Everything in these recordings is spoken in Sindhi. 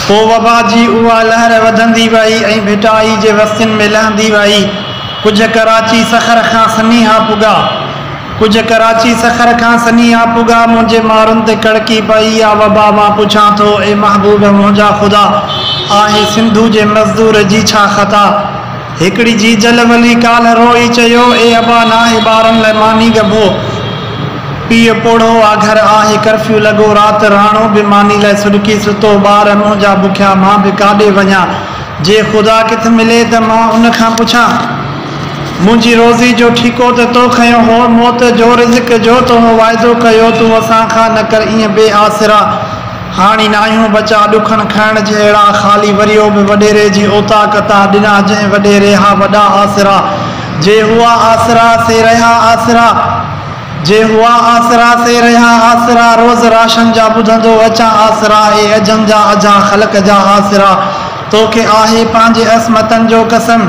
پوء وبا جي اها لهر وڌندي وئي ۽ ڀٽائي جي وستين ۾ لهندي وئي. ڪجهه ڪراچي سکر کان سنيها پڳا. ڪجهه ڪراچي سکر کان سنيها پڳا منهنجي مارن تي ڪڙڪي پئي آ وبا مان پڇان ٿو اي محبوب منهنجا خدا آهي سنڌو جي مزدور جي ڇا خطا هڪڙي جيجل ولي ڪالهه روئي چيو اي ابا ناهي ٻارن لاء ماني ڳڀو پيء پوڙهو آ گهر آهي ڪرفيو لڳو رات راڻو به ماني لاء سڏڪي ستو ٻار منهنجا بکيا مان به ڪاڏي وڃان جي خدا ڪٿ ملي ته مان ان کان پڇان. منهنجي روزي جو ٺيڪو ته تو کنيو هو، موت جو رزق جو تو هو واعدو ڪيو، تون اسان کان نه ڪر ايئن بي آسرا. هاڻي ناهيون ٻچا ڏکن کڻڻ جهڙا، خالي وريو به وڏيري جي اوطاق تان ڏنا جنهن وڏيري ها وڏا آسرا. جي هئا آسرا سي رهيا آسرا. جي هئا آسرا سي رهيا آسرا، روز راشن جا ٻڌندو اچان آسرا، اي اجهن جا اجها خلق جا آسرا، توکي آهي پنهنجي عصمتن جو قسم.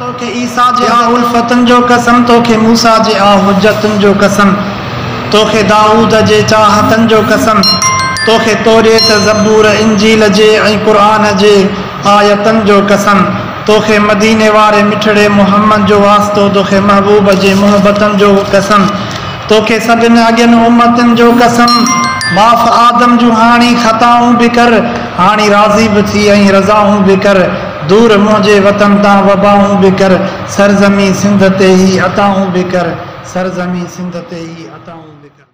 توکي عيسيٰ جي آ الفتن جو قسم توکي موسيٰ جي آ حجتن جو قسم توکي دائود جي چاهتن جو قسم توکي توريت زبور انجيل جي ۽ قرآن جي آيتن جو قسم توکي مديني واري مٺڙي محمد جو واسطو توکي محبوب جي محبتن جو قسم توکي سڀن اڳين امتن جو قسم معاف آدم جون هاڻي خطائون به ڪر هاڻي راضي به ٿي ۽ رضائون به ڪر دور منهنجي وطن تان وبائون به ڪر سرزمين سنڌ تي هي عطائون به ڪر سرزمين سنڌ تي هي عطائون به ڪر.